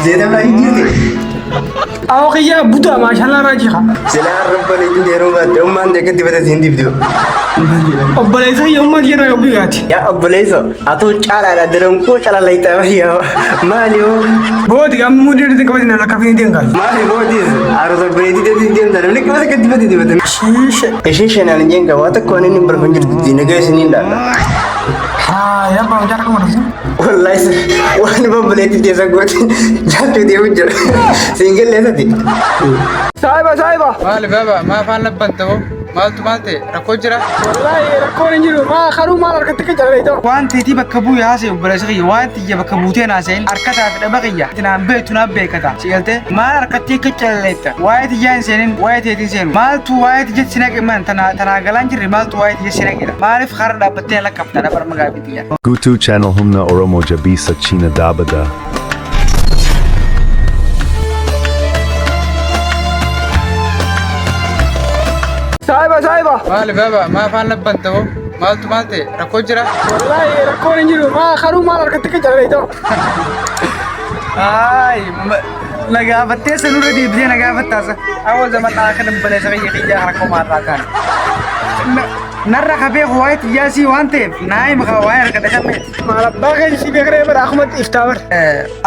Zeeta biraa jijjiirte. Awoo kiyyaa budaa maashallaa raajii haa. Silaa arrabba yeroo baatte ummaan ta'e akkatti bata siin dibdu. Obboleessa kiyya ummaa kiyya irraa yogguu yaati. Yaa obboleessa atoo caalaadha dalankoo calallayxaa yaa maali hoo. Booti amma mudii irratti qabate na lakka fiinii deemkaa. Maali bootis arosa obboleettii teetiin deemta namni qabata akkatti bata dibata. Shiishe. Ishee shanaan hin jeen waa tokko waan inni hin barfan jirtutti nagaa isiniin dhaadha. Haa yaa abbaa mucaa rakka madasa. Wallahi waan obboleettii teessa goote jaaltuu deemu jira. Siin galleessati. Saahiba saahiba. Maali baaba maa afaan labbanta hoo? Maaltu maal ta'e? Rakkoo jira? Wallaahi rakkoon hin jiru. Maa karuu maal harkatti kan calalee ta'u. Waan teetii bakka bu'e haasa'e obboleessa kiyya waan tiyya bakka buutee naasa'in harkataa fi dhaba kiyya ati naan beektu naan beekata si galtee maal harkatti akka calaleetta waa'ee tiyyaa hin seenin waa'ee teetiin seenu maaltu waa'ee tiyya si naqe man tanaa tanaa galaan jirre maaltu waa'ee tiyya si naqedha maaliif karra dhaabbattee lakkafta dhabar magaa tiyya. Guutuu Channel Humna Oromo Jabisa China Dabada. Saahiba saahiba. Maali baaba maa afaan labbanta hoo? Maaltu maal ta'e? Rakkoo jira? Wallaahi rakkoon hin jiru. Maa karuu maal harkatti kan calalee ta'u. Ay, na gaafattee sanurra deebitee na gaafattaasa. Awwa zaman kan baleessa kiyya kiyyaa rakkoo maarraa taane. Narra ka beeku waa'ee xiyyaasii waan ta'eef naa hima ka waa'ee harka dhaqammeeti. Maal abbaa keenya si beekree bara akkumatti iftaa bara.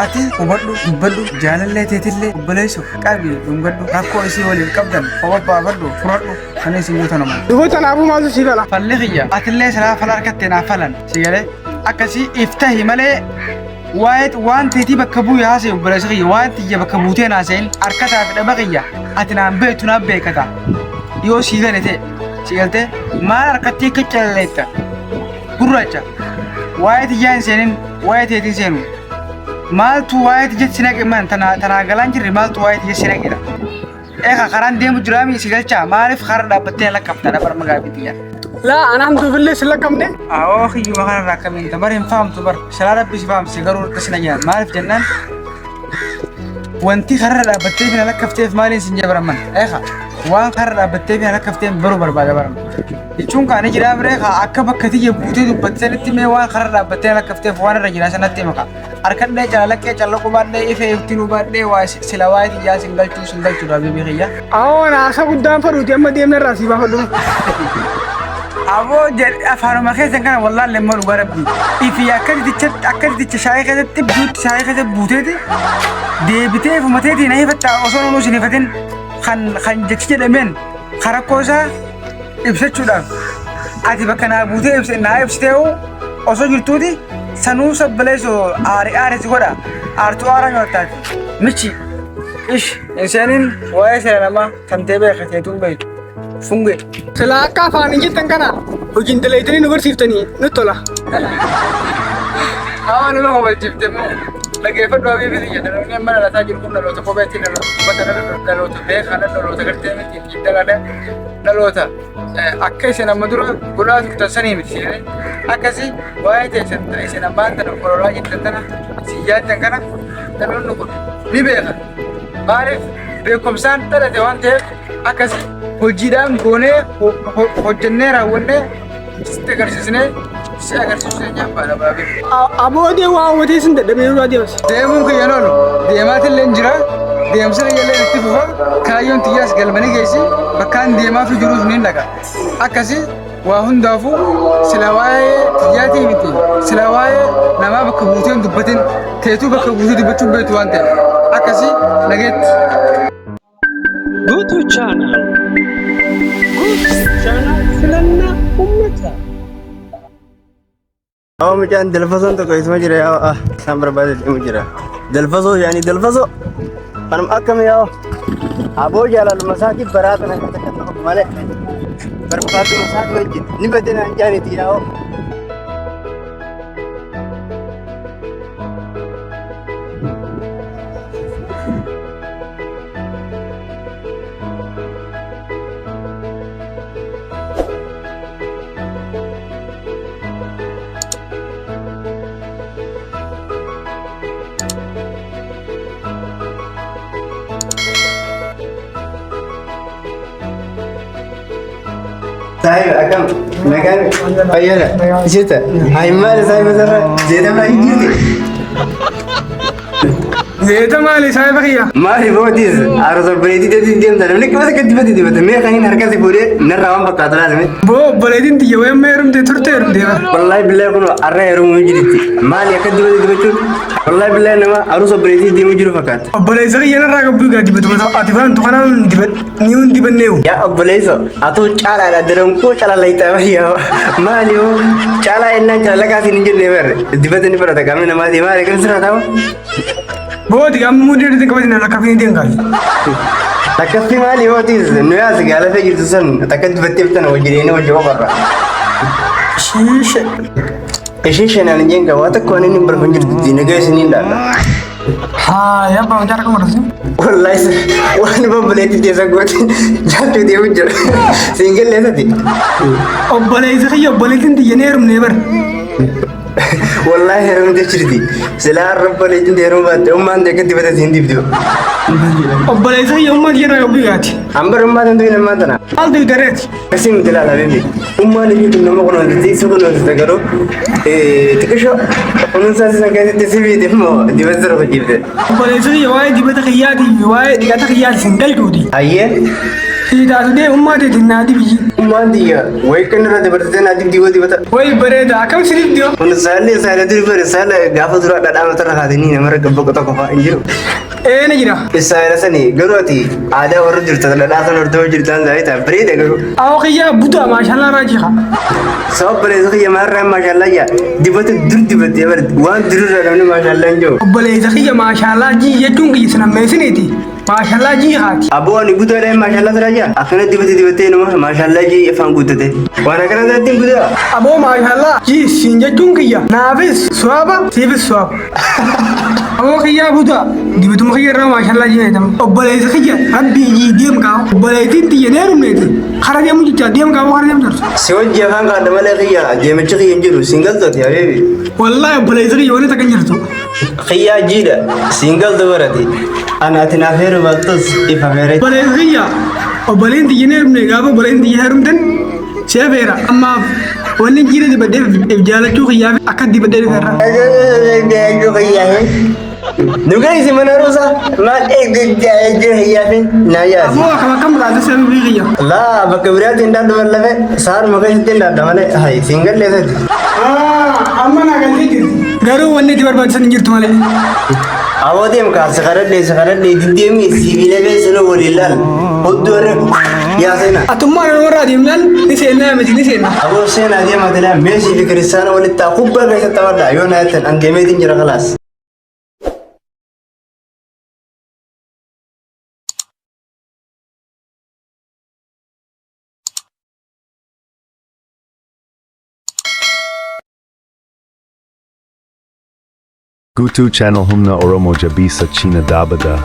Ati hubadhu dubbadhu jaalallee teetillee obboleessu qabi dhungadhu rakkoo isii waliin qabdan kopha baafadhu furadhu kan isin guutan ammoo. Duboo tanaafuu maaltu si fala? Falli kiyya atillee silaa fala harkattee naa falan si galee akkasii iftahi malee waa'ee waan teetii bakka bu'e haasa'e obboleessa kiyya waan tiyya bakka buutee naasa'in harkataa fi dhaba kiyya ati naan beektu naan beekata yoo sii gale ta'e si galtee maal harkatti akka calaleetta gurraacha waa'ee tiyyaa hin seenin waa'ee teetiin seenu maaltu waa'ee tiyya si naqe man tanaa tanaa galaan jirre maaltu waa'ee tiyya si naqedha eeka karaan deemu jiraami si galchaa maaliif karaa dhaabbattee lakkaafta dhabar magaa fi tiyya. Laa ana hamtuufillee si lakkamne. Awoo kiyyuma kanarraa akkamiin ta bar hin fahamtu bar shalaa rabbi si fahamse garuu irratti si nanyaan maaliif jennaan wanti karra dhaabbattee fi na lakkafteef maaliin sin jee baraman eeka waan karra dhaabbattee fi na lakkafteef baruu barbaada barama jechuun kaani jiraa biree kaa akka bakka tiyya buutee dubbatte sanitti mee waan karra dhaabbattee na lakkafteef waan irra jiraa sanatti hima kaa harkadhee calalaqqee callaquu baadhee ifee iftinuu baadhee waa sila waa'ee tiyyaa sin galchuu sin galchuu dha kiyya. Awoo naasa guddaan fadhuuti amma deemna irraa si baafadhu. Aboo jedhe afaanuma keessan kana wallaalle immoo dhugaa rabbi. Ifi akka titicha akka titicha shaayii keessatti buutti shaayii keessa buuteeti deebitee fumateetii na hifatta osoo nunuu sin hifatin kan kan jechi jedhameen kan rakkoo isaa ibsachuudhaaf ati bakka naa buutee ibsa naa ibsitee osoo jirtuuti sanuu sabbaleessoo aari aari si godha aartuu aaraa nyaattaati michi ish hin seenin waa'ee seera namaa kan ta'e beeka teetuun beektu. Funge. Silaa akka afaaniin jettan kana hojiin daleeytanii nu barsiiftanii nutti tola. Hawa nama kofalchiifte immoo dhaggeeffadhu habiibi tiyya dhaloonni amma dhalataa jiru kun dhaloota kopheetti dhaloota uffata dhaloota beekaadha dhaloota gartee miti xiinxalaadha dhaloota akka isin amma dura godhaa turtan sanii miti seeree akkasii waa'ee teessan isin ammaan tana ololaa jirtan tana isin yaaddan kana dhaloonni kun ni beeka maaliif beekumsaan dhalate waan ta'eef akkasii hojiidhaan goonee hojjennee raawwannee sitti agarsiisnee si agarsiisuu keenyaaf baala baabee. Aboodee waa hubatee sin dadhabee nurraa deemas. Deemuun kiyya loolu deemaatillee jira deemsa kiyyallee itti fufa kaayyoon tiyyaas galmanii geessi bakkaan deemaa fi jiruus ni dhaqa akkasii waa hundaafuu sila waa'ee tiyyaatii miti sila waa'ee namaa bakka buutee hin dubbatin teetuu bakka buutee dubbachuun beektu waan ta'eef akkasii nageetti. Guutuu Channel. Guutuu Channel filannaa uummataa. Awwa mucaan dalfasoon tokko isuma jira yaa ah isaan barbaade deemu jira. Dalfasoo yaani dalfasoo kanuma akkam yaa aboo jaalaluma isaatii baraa kana akka takka ta'u malee barbaaduma isaatii wajjin ni badde naan jaaniti yaa Saahiba akkam nagaan fayyaadha jirta hayi maali saahiba sarara zeeta biraa jijjiirte Zeeta maali saayiba kiyya? Maali bootis arosa obboleettii teetiin deemta namni qibata akka dibate dibate mee kan inni harka si fuudhee narraa waan fakkaatu laalame. Boo obboleettiin tiyya wayii amma heerumte turte heerumte bara. Wallaahi billahi kun har'a heerumuu jirti. Maali akka dibate dibachuun wallaahi billahi nama arusa obboleettii deemuu jiru fakkaata. Obboleessa kiyya narraa gabbuu gaa dibatu mata ati faantu kanaan dibad ni hundi dibanneewu. Yaa obboleesso atuu caalaadha daranquu calalayxaa yaa maali hoo caalaa ennaan calalaqaa siin hin jenne barre dibata ni fudhata qaamni namaatii maali kan sirraa ta'u. Booti amma muudii irratti qabatin lakkaffii ni deemkaati. Lakkaffii maali hoo tiis nu yaas gaalafee jirtu san takka dibattee bitan hojii hojii qofarra. Shiishe. Ishee shanaan hin jeen waa tokko waan inni hin barfan jirtu diinagee isiniin dhaadha. Haa yaa abbaa mucaa rakka godhatu. Wallahi waan obboleettii teessa goote jaaltuu deemu jira. Siin galleessati. Obboleessa kiyya obboleettiin tiyya ni heerumnee bara. Wallahi heerumte jirti. Silaa har'a obboleettiin heerumuu baatte ummaan ta'e akka dibata siin dibdu. Obboleessa kiyya ummaa tiyya irraa gabbuu gaati. Hambar ummaa tantu hin ammaa tana. Maal ta'u dareeti? Akkasii miti ilaala beebi. Ummaan iyyuu tun nama kunuunsiti isa kunuunsite garuu xiqqisho kunuunsaa san keessatti si miite immoo dibata sirra hojjifte. Obboleessa kiyya waa'ee dibata kiyyaatii fi waa'ee dhiqata kiyyaati sin galchuuti. Ayyee. Sii taatu dee ummaa teetiin naa dibiyyi. Ummaan tiyya wayii kan irra dabarsitee naa dibdii woo dibata. Wayi bareeda akkam siniif diyoo. Kun saalli saala duri bare saala gaafa dura dhadhaa matarra kaatanii namarra gabba qoxa qofaa hin jiru. Ee ni jira. Isaayila sani garuu ati aadaa warra jirta dhadhaa sana hordofaa jirtaan zaayita bareeda garuu. Awoo kiyyaa budaa maashallaa raajii haa. Sababa obboleessa kiyya maarraa maashallaa jaa dibata dur dibattee bare waan durirraa namni maashallaa hin jiru. Obboleessa kiyya maashallaa jii jechuun kiyya sin ammeessiniiti. Maashallaa jii haati. Aboo ani gudaadha maashallaa sirraa jaa akkana dibate dibattee nama maashallaa jii afaan guuttate waan akkana irratti hin gudaa. Aboo maashallaa jii siin jechuun kiyya naafis suwaaba siifis suwaaba. Aboo kiyyaa budaa dibatuma kiyya irraa maashallaa jii jedhama. Obboleessa kiyya rabbii jii deem kaa obboleettiin tiyya deerumneeti. Kara deemu jecha deem kaa kara deemu jirtu. Si wajji afaan kaadha malee kiyya deemichi kiyya hin jiru singaltooti habiibi. Wallaahi obboleessa kiyya wani takka hin jirtu. Kiyyaa jiidha singalto barati ana ati naaf heeru baattus ifa feere. Obboleessa kiyya obboleen tiyya ni heerumne gaafa obboleen tiyya heerumtan si hafeera. Ammaaf wanni jiidha dibadheef if jaalachuu kiyyaaf akka dibadhee dhufeerra. Nu geessi mana ruusa maal eegdee hiyyaafin naa yaasi. Ammoo akkam akkam taate sababii kiyya. Laa bakka biraatti hin dhaadhu mallafe saaruma keessatti hin dhaadha malee hayi siin galleessati. Amma naa galtee jirti. Garuu wanni itti barbaachisan hin jirtu malee. Aboo deem kaa si kadhadhee si kadhadhee diddeemii sibiila keessa nu waliin laal hudduu irra yaa seenaa. Atummaa nama irraa deemnaan ni seennaa miti ni seenna. Aboo seenaa deemaa tilaa meesii fi kiristaana walitti taa kubbaa keessatti taphadhaa yoo na jettan an deemeetiin jira kalaas. Gutu Channel Humna Oromo Jabisa China Dabada.